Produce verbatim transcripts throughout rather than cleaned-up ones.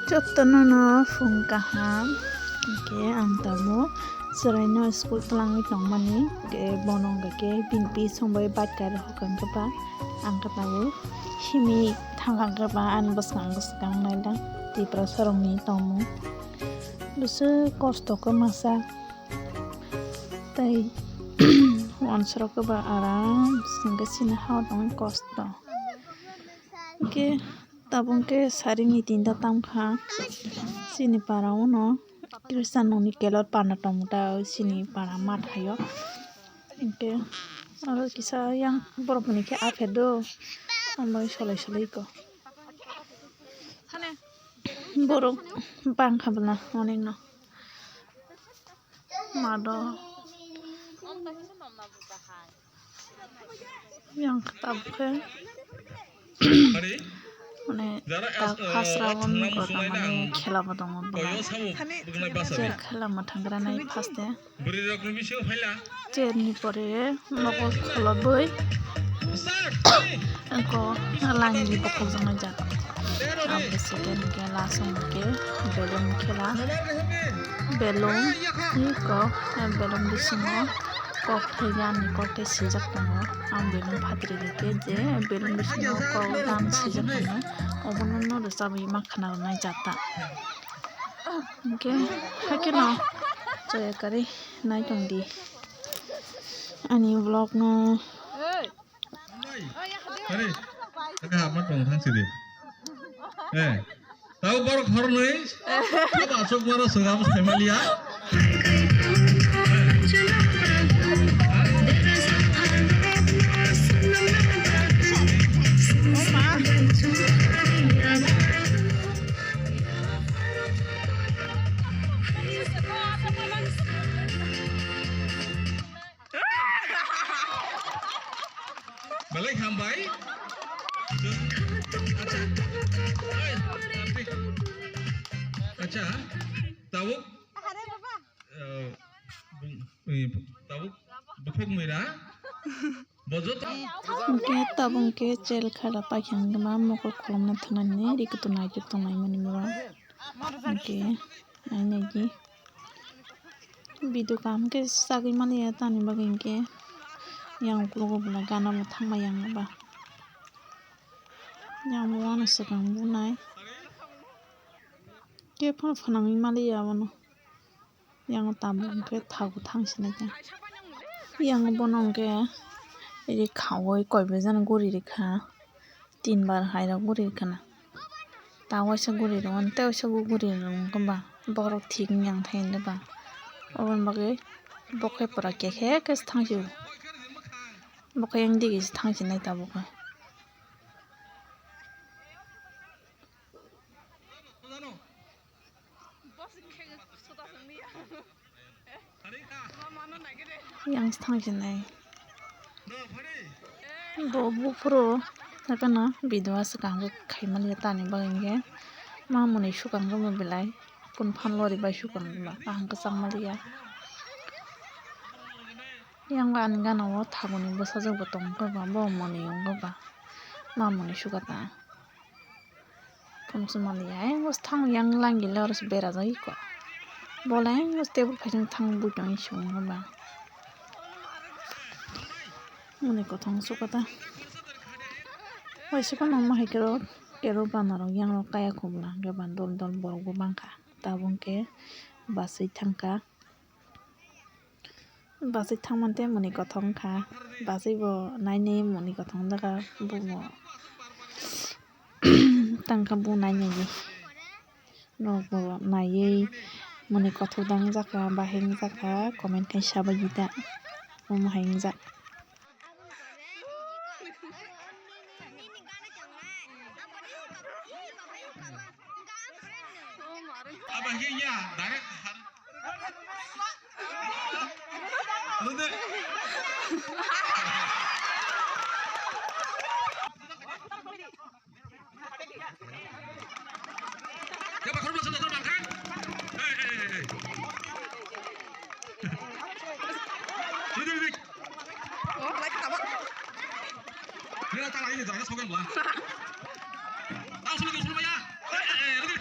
Jotono no phung kaham, hwnkhe ang tabuk chwraino school twlangwi tongmani, hwnkhe bono hwnkha khe bini bising bai bike kari hokang khe ba, ang khe tabuk simi thangkang khe ba, ani bwskang bwskang naidang Tiprasarokni tongmung. Bwswk kosto khe masa, tei wansarok khe ba aram se hwnkhe chini ha tongwi kosto. Hwnkhe tabuk khe sarini tinta tamkha chini para o no Christian nokni kelot panda tongmwta chini para mathaio. Hwnkhe oro kisa yang borok ni khe apher do, omo bai solai solai ko borok bangkha bwla onek no mado. Yang tabuk khe mane tak first round ni khela bo tongo bwla. Je khela mwthang gra nai first e. Chair ni pore mokol kholobwi. Eko langni bokhok jang nai jak. Abo second ke last hwnkhe balloon khela. Balloon eko balloon bisingo kok thaiga ni kok tei swijak tongo. Ang balloon phatri rikhe je balloon bisingo kok dan swijak tongo. Obono no rwchabwi ma khna rwnai jata. Hwnkhe haikhe no chaya karwi nai tongdi ani vlog no. Are, aka hapma tong thang sidi. Eh, tau borok hornwi, aba asok maro sogam saimalia. Belai hambai. Acha. Acha. Tabuk. Eh, bung-, eh, tabuk. Bukhuk mira. Bojo to. Hwnkhe tabuk hwnkhe chel khala paikha hwnkhe ma mokol kholomna thangnani ri kutu naitok tongnaimani moro. Hwnkhe. Aini di video kaham khe sagwi maliya tani bagwi hinkhe yang uklogo bwla gana bo thangma yang ba yang bo uanw swkang bunai khe phano phanangwi maliya abono yang tabuk hinkhe thago thang sinai khe yang bono hinkhe ri khaui koi bwsano guri rikha. Tin bar hai rok guri khna. Ta waisa guri rwmani tei waisa guri rwmani ba borok thik wng yang thai hinwi ba. Oboni bagwi bo khe pura kekhe khe se thang si o. Bo khe yang digi se thang si nai tabuk khe. Yang thang sinai. Bo buphuru, haikhe no video aswk ang khe khaimani tani bagwi hinkhe ma mwnwi swkang khe bo belai kun phan lori bai swkang ba kaham kwchang maliya. Yang ani gana o thaguni bwsajwk bo tong khe ba bo mwnwi wng khe ba ma mwnwi swkang ta. Phunukse maliya, ayang bw thang yang langile oro se berajak iko. Bola ayang bw tebol phaising thang bui tong isong ba. Mwnwi kothong sukata. Waisa phano omo hai khe rw, khe rw bana rok yang rok kaya khobla hwnkhe ba dol dol borok bo bangkha. Tabuk khe bachwi thangkha. Bachwi thangmani tei mwnwi kothok wngkha. Bachwi bo nainwi mwnwi kothok wngjak kha, bubo tangkha bo nainaiwi. Norokbo naiwi mwnwi kothok da wngjakha, bahai wngjakha, comment khai sabaidi ta, omo hai wngjak. Aba hiya, direct har. Rode. Ya, bakar belakang datang, bakar. Hei, hei, hei, hei. Rode, rode. Oh, like tabak. Ini datang lagi nih, jangan sokan lah. Langsung ke Surabaya. Hei, hei, hei, rode.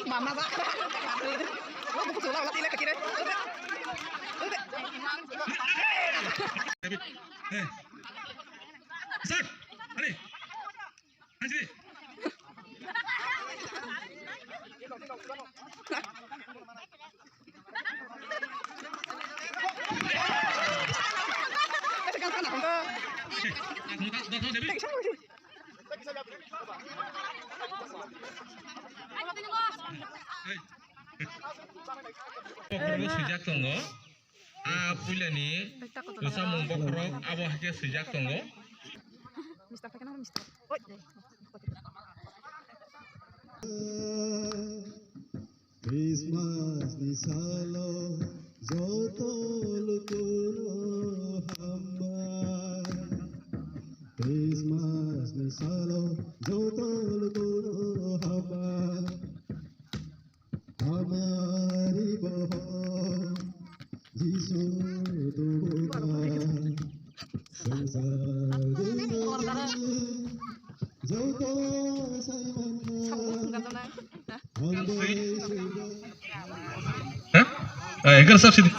Mama ba. Start. Ready. Hansi. Swijak tongo. A puilani kwchangmung bokhorok abo hai khe swijak tongo. Christmas ni salo joto lukuno hambai. Christmas ni salo joto lukuno hambai. Amari bohor Jisu tubuka. Huh? Eh, egar sab sidi.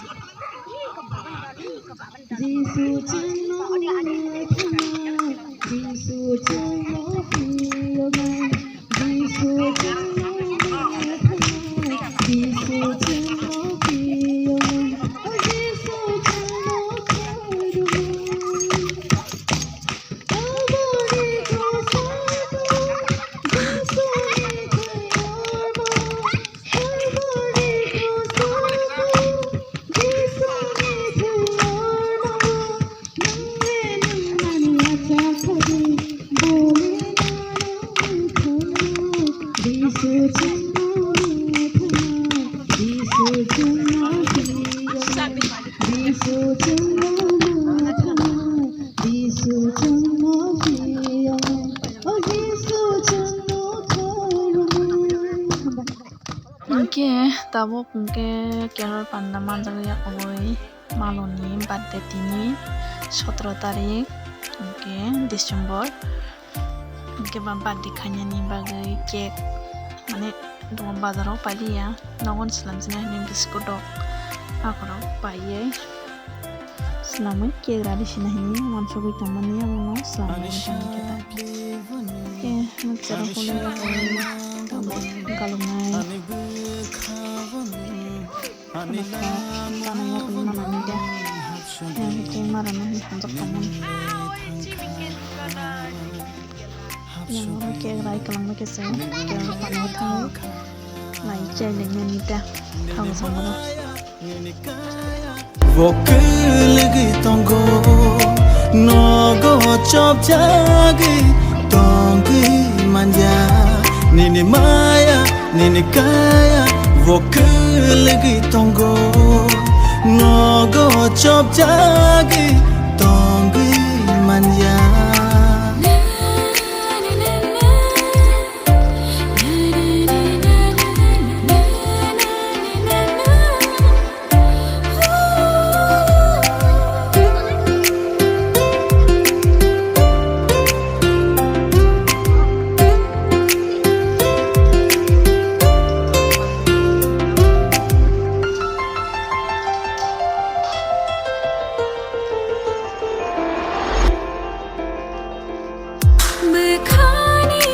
Hwnkhe tabuk hwnkhe carol panda manjak ya oboi. Maloni birthday tini sotro tarik, hwnkhe December, hwnkhe ba birthday khainani bagwi cake, mane, dukan bazaro pailiya, nogon slamjana hwnwi biscuit rok, akorok paiwi slamwi cake rani sina hwnwi uansugwi tongmani, abono slamwi tongmani khe ta. Khe nukjaro hwnwi galuknai. Ano kha, ano yakni manani de. Yang hwnkhe marano hwnwi hamjak tongmani. Yang oro cake rai kwlangma khe se cake rai pano thango. Nai chai lai nani de. Thago samano. Bo kwlwgwi tongo, nogo chopjagwi tongwi manya. Nini maya, nini kaya, bo kwlwgwi tongo, nogo chopjagwi tongwi manya. Bwkhani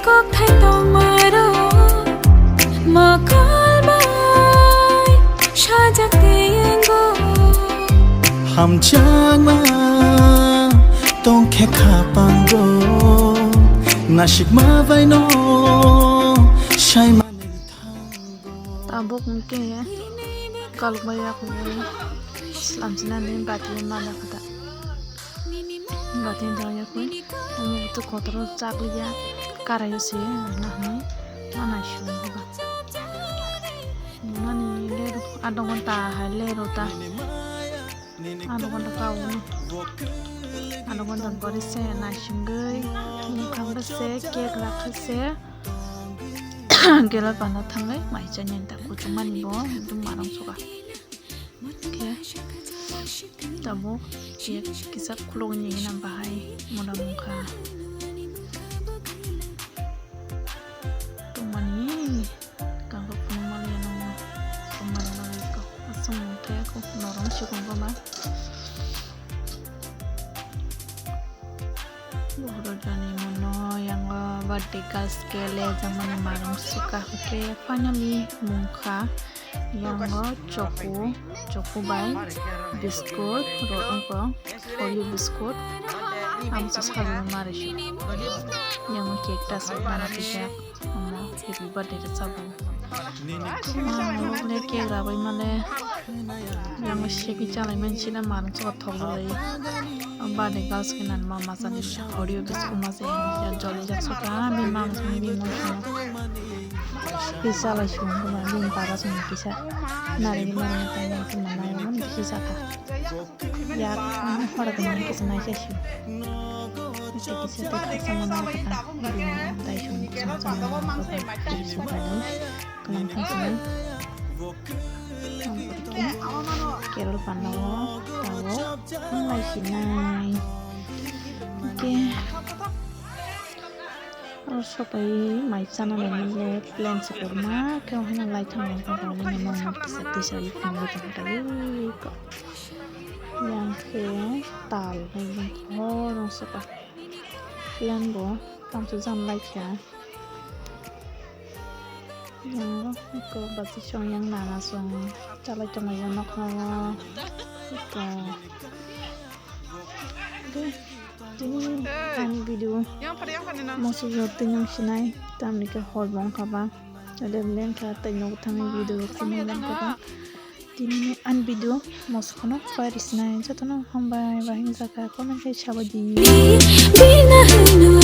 kokthai tongmarok mokol bai sajak tei wngo. Hamjakma tongkhe khapango, nasikma baino saimani thango. Tabuk hwnkhe kalbai yakungwi. Slam sina ni bati mana kata. Bati dong ya kui. Omo tu kotor chakliya. Karayo se na hwnwi mana shugo ba. Mani lero adho ghonta hai lero ta. Adho ghonta ka uni. Adho ghonta pore se naisingwi. Mukha se cake rakha se. Gela panda thangai mai chani ta kuchumani bo. Dum marang suka. Khe tabuk kisa khulugwi nini na bahai mona mungkha. Tongmani kangkuk phunukmani ano tongmani bagwi kok aswk mungkhe kok norom sikon rwma. Buhrok jani mono yango birthday girls khe le jangmani marung suka hwnkhe finally mungkha yango choco, choco bai biscuit ro wngkha Oreo biscuit amsa sabuni mari su yango cake ta sok nana kisa. Omo happy birthday rwchapmung. Ang rokle cake rabai male yang segi chalai mansi na manung chukha thok rwlai. Birthday girls khe nani ma masa ni Oreo biscuit masa ya joli jak sokha bini mama song bini mama song. Kisa lai song khe bini baba song kisa nari ni mari tai nang khe manai mani kisa kha. Yak hora tongmani kisa naisai se. Ite kisa tei khakchangma nai kha. Bini dai song kisa khakchangma nai kha. Kisa bailai kalam thangsinai. Carol panda o tabuk nai sinai. Hwnkhe oro sopai mai chana naimani le plan se kwbangma khe o haino lai thangmani kok rok nini mangma kisa tisa wi phunugwi tongkha taiwi kok. Yang khe tal hai horong sopa plan bo tamsa jam lai kha. Yang kok basi song yang nana song chalai tongmani nokha o. Tini ani video mosok jor twi nang sinai tamni khe hor bo wngkha ba. Ade lengkha tei nogo thangwi video rok khum wngkha ba. Tini ani video mosok no pari sinai jotono hambai ba hinjaka comment khe sabai di. Bina hwno